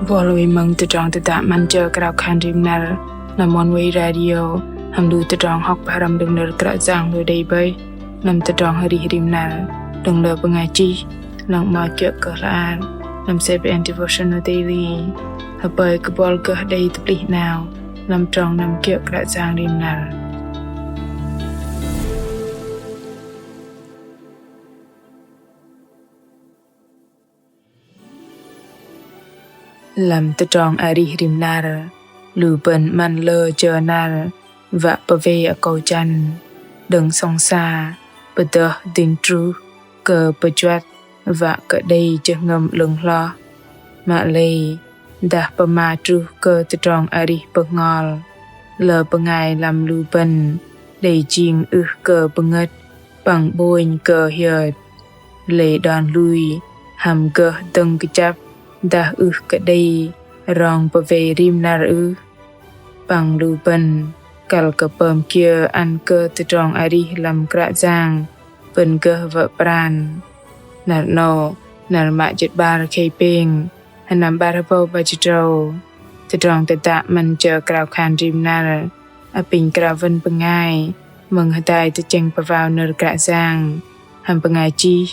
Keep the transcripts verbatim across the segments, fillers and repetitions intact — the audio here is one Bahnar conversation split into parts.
Bol wei mơ̆ng tơdrong tơdă 'Măn jơ krao khan rim năr lăm Oneway Radio, hăm lu tơdrong hŏk pơhrăm đơ̆ng nơ̆r Kră Yang lui đei bơih lăm tơdrong arih rim năr đơ̆ng lơ bơngai chih, lăng mă kiơ̆ kơ hla bơar lăm Seven Devotional Daily. Hơpơi kơ bol gơh đei tơplih 'nao lăm trong năm kiơ̆ Kră Yang rim năr. Lăm tơdrong arih rim năr, lu bơ̆n 'măn lơ jơ năr wă pơwei akâu jăn, đơ̆ng sŏng sa pơdơh dĭng truh kơ pơjuăt wă kơ đei jơhngơ̆m 'lơ̆ng hloh. Mă lei dah pơma truh kơ tơdrong arih bơhngol, lơ bơngai lăm lu bơ̆n đei jing ưh kơ pơngơ̆t păng 'bônh kơ hiơt. Lei đon lui hăm gơh dơ̆ng kơjăp dah ưh kơ đei rong pơwei rim năr ưh? Păng lu bơ̆n kăl kơ pơm kiơ ăn kơ tơdrong arih lăm Kră Yang bơ̆n gơh wơ̆ pran? Năr 'nâu, năr mă jĭt 'bar khei pêng, sơnăm 'bar hơbâu 'bar jĭt tơdrâu. Tơdrong tơdă 'Măn jơ krao khan rim năr apinh krao wơ̆n bơngai mơ̆ng hơdai tơchĕng pơwao nơ̆r Kră Yang hăm bơngai chih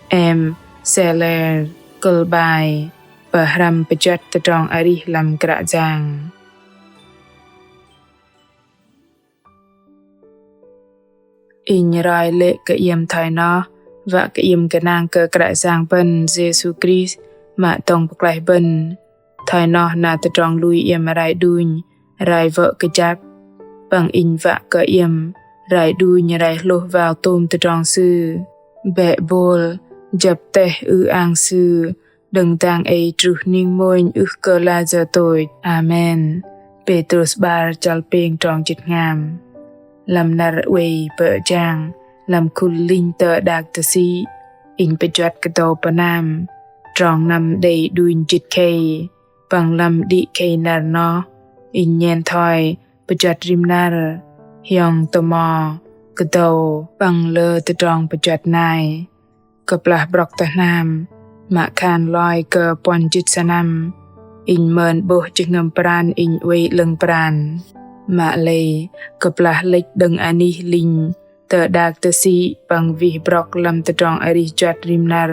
M. Seller, kơ̆l bai Pơhrăm pơjuăt tơdrong arih lăm Kră Yang. Inh roi lê̆ kơ iĕm thoi noh wă kơ iĕm gơnang kơ Kră Yang bơ̆n Yêsu Krist mă dŏng pơklaih bơ̆n. Thoi noh na tơdrong lui iĕm rai đunh, rai wơ̆ kơjăp. Păng inh wă kơ iĕm rai đunh, rai hlôh wao tôm tơdrong Sư, bĕ bôl, jăp teh ư-ang Sư đơ̆ng dang ei truh ning mônh ưh kơ lajơ tôch. Amen. Pêtrôs 'bar chăl pêng trong jĭt hngam. Lăm năr oei bơ̆ jang lăm khul linh tơ đak tơsĭ, inh pơjuăt kơdâu pơnam trong năm đei đunh jĭt khei. Păng lăm đĭ khei năr noh, inh nhen thoi pơjuăt rim năr, hiong tơmo, kơdâu păng lơ tơdrong pơjuăt nai. Kơplah brŏk tơ hnam mă khan loi kơ puăn jĭt sơnăm, inh mơn 'bôh jơhngơ̆m pran inh oei 'lơ̆ng pran. Mă lei kơplah lĕch đơ̆ng anih linh tơ đak tơsĭ păng wih brŏk lăm tơdrong arih juăt rim năr,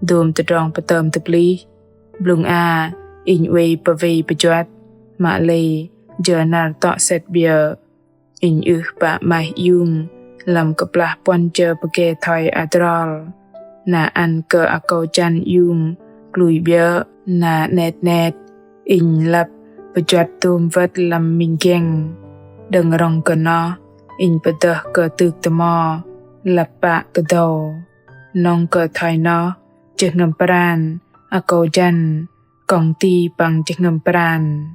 dôm tơdrong pơtơm tơplih. Blŭng a, inh oei pơwei pơjuăt, mă lei jơ năr tŏ sĕt 'biơ̆. Inh ưh pă 'maih iung lăm kơplah puăn jơ pơgê thoi adrol. Na ăn kơ akâu jăn iung klui 'biơ̆, na 'net 'net inh lăp pơjuăt dôm wơ̆t lăm minh giĕng. Đơ̆ng rŏng kơ noh, inh pơdơh kơ tŭk tơmo lăp pă kơdâu. Nŏng kơ thoi noh, jơhngơ̆m pran, akâu jăn, kŏng ti păng jơhngơ̆m pran.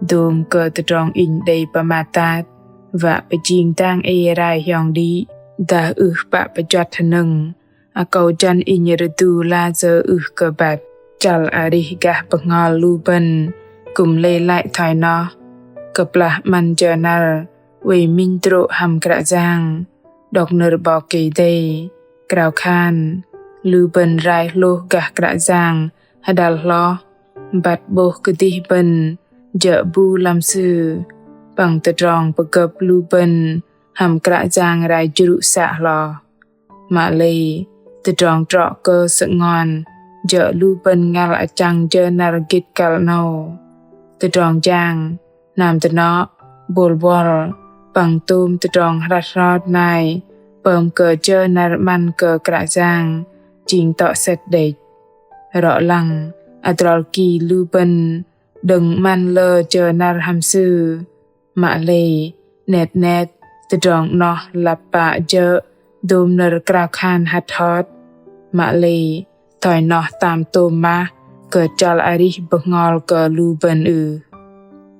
Dôm kơ tơdrong inh đei pơmat tat wă pơjing dang ei rai hiong đĭ, dah ưh pă pơjuăt hơnơ̆ng, akâu jăn inh rơdu lajơ ưh kơ băt. Chăl arih gah bơhngol lu bơ̆n kư̆m lei lăi thoi noh. Kơplah 'măn jơ năr oei minh drô̆ hăm Kră Yang, đŏk nơ̆r 'Bok Kei-Dei, krao khan, lu bơ̆n rai hlôh gah Kră Yang hơđăl hloh, băt 'bôh kơdih bơ̆n jơ̆ bu lăm Sư, păng tơdrong pơgơ̆p lu bơ̆n hăm Kră Yang rai jrŭ să hloh. Mă lei, tơdrong trŏ kơ sơngon jơ̆ lu bơ̆n ngăl achăng jơ năr gĭt kăl 'nâu. Tơdrong jang, hnam dơnŏ, bôl buăl, păng tôm tơdrong hrăt hrot nai pơm kơ jơ năr 'măn kơ Kră Yang jing tŏ sĕt đĕch. Rŏ lăng, adrol ki lu bơ̆n đơ̆ng 'măn lơ jơ năr hăm Sư. Mă lei, 'net 'net tơdrong 'noh lăp pă jơ̆ dôm nơ̆r krao khan hăt hot. Mă lei, thoi noh tam tôm mah kơ chăl arih bơhngol kơ lu bơ̆n ưh?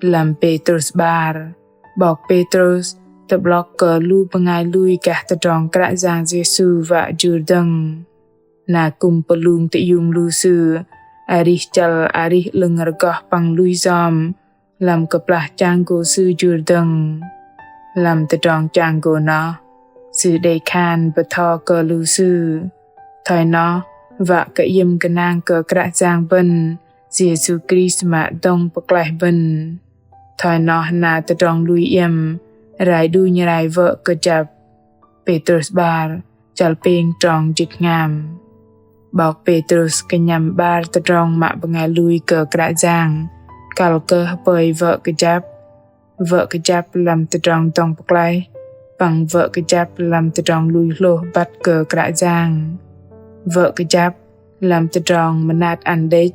Lăm Pêtrôs 'bar, 'bok Pêtrôs tơ'blŏk kơ lu bơngai lui gah tơdrong Kră Yang Yêsu wă jur dơ̆ng. Na kư̆m pơlung tơiung lu sư arih chăl arih 'lơ̆ng rơgoh păng lui yom lăm kơplah chang gô sư jur dơ̆ng. Lăm tơdrong chang gô noh, sư đei khan bơtho kơ lu sư. Thoi noh, wă kơ iĕm gơnang kơ Kră Yang bơ̆n, Yêsu Krist mă dŏng pơklaih bơ̆n. Thoi noh na tơdrong lui iĕm rai đunh rai wơ̆ kơjăp. Pêtrôs ƀar, chăl pêng trong jĭt hngam. 'Bok Pêtrôs kơnhăm ƀar tơdrong mă bơngai lui kơ Kră Yang kăl kơ hơpơi wơ̆ kơjăp. Wơ̆ kơjăp lăm tơdrong dŏng pơklaih, păng wơ̆ kơjăp lăm tơdrong lui hlôh băt kơ Kră Yang. Wơ̆ kơjăp lăm tơdrong mơnat ăn đĕch,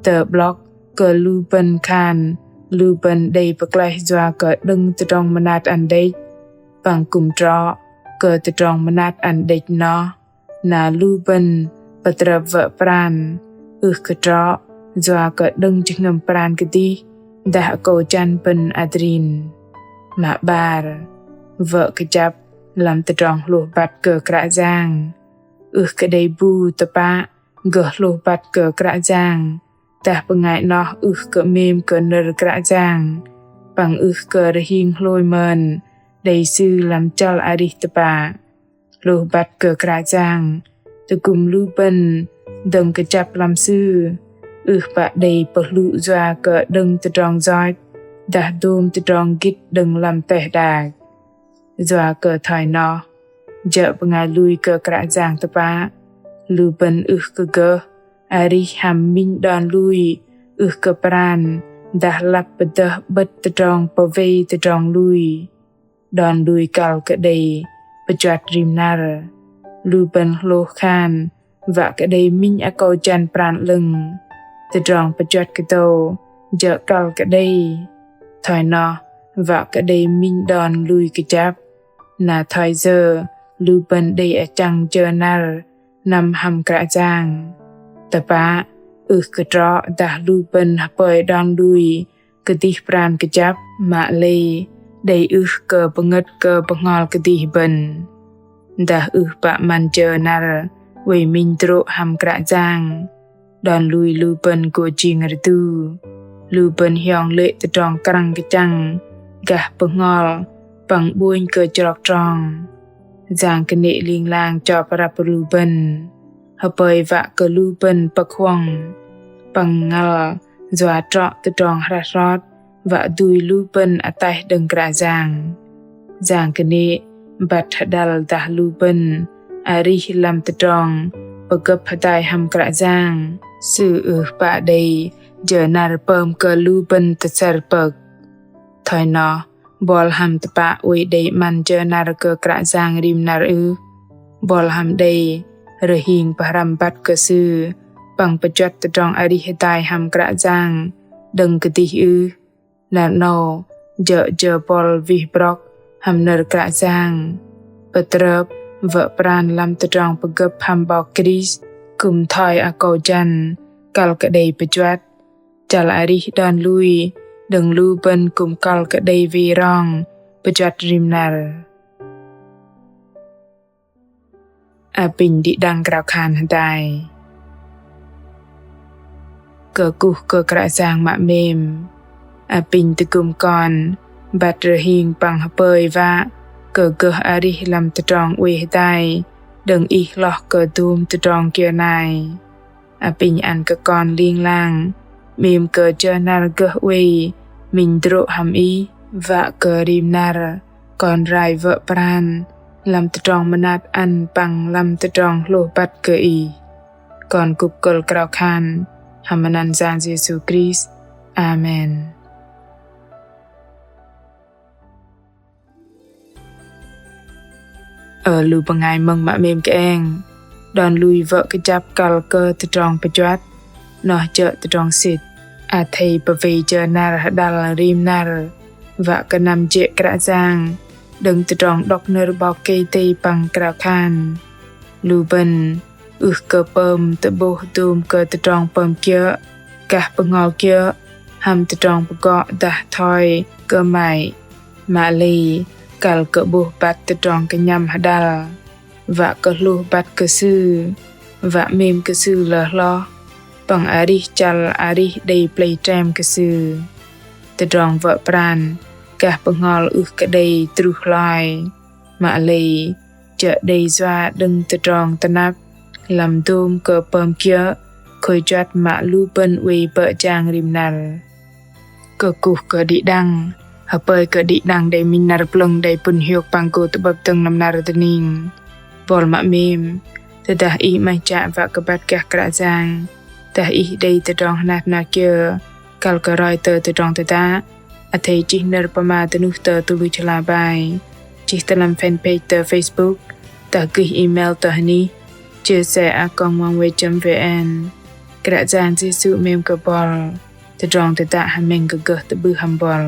tơ'blŏk kơ lu bơ̆n khan lu bơ̆n đei pơklaih yua kơ đơ̆ng tơdrong mơnat ăn đĕch, păng kư̆m trŏ kơ tơdrong mơnat ăn đĕch noh. Na lu bơ̆n pơtrơp wơ̆ pran, ưh kơ trŏ yua kơ đơ̆ng jơhngơ̆m pran kơdih dah akâu jăn bơ̆n adrin. Mă ƀar, wơ̆ kơjăp lăm tơdrong hlôh băt kơ Kră Yang. Ưh kơ đei bu tơpă gơh hlôh băt kơ Kră Yang dah bơngai noh ưh kơ 'mêm kơ nơ̆r Kră Yang, păng ưh kơ rơhing hlôi mơn đei Sư lăm chăl arih tơpă. Hlôh băt kơ Kră Yang tơgŭm lu bơ̆n dơ̆ng kơjăp lăm Sư, ưh pă đei pơhlŭ yua kơ đơ̆ng tơdrong yoch dah dôm tơdrong gĭt đơ̆ng lăm teh đak. Yua kơ thoi noh, jơ̆ bơngai lui kơ Kră Yang tơpă, lu bơ̆n ưh kơ gơh arih hăm minh đon lui ưh kơ pran dah lăp pơdơh 'bơ̆t tơdrong pơwei tơdrong lui. Đon lui kăl kơ đei pơjuăt rim năr, lu bơ̆n hlôh khan wă kơ đei minh akâu jăn pran 'lơ̆ng. Tơdrong pơjuăt kơdâu jơ̆ kăl kơ đei. Thoi noh wă kơ đei minh đon lui kơjăp. Na thoi yơ lu bơ̆n đei achăng jơ năr năm hăm Kră Yang. Tơpă, ưh kơ trŏ dah lu bơ̆n hơpơi đon lui kơdih pran kơjăp, mă lei đei ưh kơ pơngơ̆t kơ bơhngol kơdih bơ̆n. Dah ưh pă 'măn jơ năr oei minh drô̆ hăm Kră Yang, đon lui lu bơ̆n gô jing rơdu. Lu bơ̆n hiong lê̆ tơdrong krăng kơchăng, gah bơhngol, păng 'bônh kơ chrok trong. Yang kơnê̆ ling lang chŏp răp lu bơ̆n, hơpơi wă kơ lu bơ̆n pơ̆k huŏng, păng ngăl yua trŏ tơdrong hrăt hrot, wă dui lu bơ̆n ataih đơ̆ng Kră Yang. Yang kơnê̆ băt hơđăl dah lu bơ̆n arih lăm tơdrong pơgơ̆p hơdai hăm Kră Yang, Sư ưh pă đei jơ năr pơm kơ lu bơ̆n tơsơ̆r pơ̆k. Thoi noh, buăl hăm tơpă oei đei 'măn jơ năr kơ Kră Yang rim năr ưh? Buăl hăm đei rơhing pơhrăm băt kơ Sư păng pơjuăt tơdrong arih hơdai hăm Kră Yang đơ̆ng kơdih ưh? Năr 'nâu jơ̆ jơ buăl wih brŏk hăm nơ̆r Kră Yang, pơtrơp wơ̆ pran lăm tơdrong pơgơ̆p hăm 'Bok Krist kư̆m thoi akâu jăn kăl kơ đei pơjuăt. Chăl arih đon lui đơ̆ng lu bơ̆n kư̆m kăl kơ đei wei rong pơjuăt rim năr. Apinh đĭ đăng krao khan hơdai. Kơkuh kơ Kră Yang mă 'mêm. Apinh tơgŭm kon băt rơhing păng hơpơi wă kơ gơh arih lăm tơdrong oei hơdai đơ̆ng Ih hloh kơ dôm tơdrong kiơ nai. Apinh ăn kơ kon ling lang 'mêm kơ jơ năr gơh oei minh drô̆ hăm Ih, wă kơ rim năr kon rai wơ̆ pran lăm tơdrong mơnat ăn păng lăm tơdrong hlôh băt kơ Ih. Kon kŭp kơ̆l krao khan hăm anăn Yang Yêsu Krist. Amen. Ơ lu bơngai mơ̆ng mă 'mêm kơeng, đon lui wơ̆ kơjăp kăl kơ tơdrong pơjuăt, noh jơ̆ tơdrong sĭt. Athei pơwei jơ năr hơđăl rim năr, wă kơ năm jê̆ Kră Yang đơ̆ng tơdrong đŏk nơ̆r 'Bok Kei-Dei păng krao khan. Lu bơ̆n ưh kơ pơm tơ'bôh dôm kơ tơdrong pơm kiơ̆, gah bơhngol kiơ̆, hăm tơdrong pơgŏ dah thoi kơmăy. Mă lei kăl kơ 'bôh băt tơdrong kơnhăm hơđăl, wă kơ hlôh băt kơ Sư, wă 'mêm kơ Sư lơ hloh, păng arih chăl arih đei plei trem kơ Sư. Tơdrong wơ̆ pran gah bơhngol ưh kơ đei truh hloi, mă lei jơ̆ đei yua đơ̆ng tơdrong tơnap lăm dôm kơ pơm kiơ̆ khôi juăt mă lu bơ̆n oei bơ̆ jang rim năr. Kơkuh kơ đĭ đăng, hơpơi kơ đĭ đăng đei minh năr plơ̆ng đei pŭn hiôk păng gô tơ'bơ̆p dơ̆ng lăm năr dơning. Buăl mă 'mêm, tơdah ih 'maih chă wă kơ băt gah Kră Yang, dah ih đei tơdrong hnat hnat kiơ, kăl kơ roi tơ tơdrong tơdă, athei chih nơ̆r pơma dơnuh tơ tơluch hla bơar, chih tơ lăm fanpage tơ Facebook, dah gih email tơ hơnih chia sẻ a còng oneway chấm vn. Kră Yang Yêsu 'mêm kơ buăl, tơdrong tơdă hơmĕng kơ gơh tơ'bưh hăm buăl.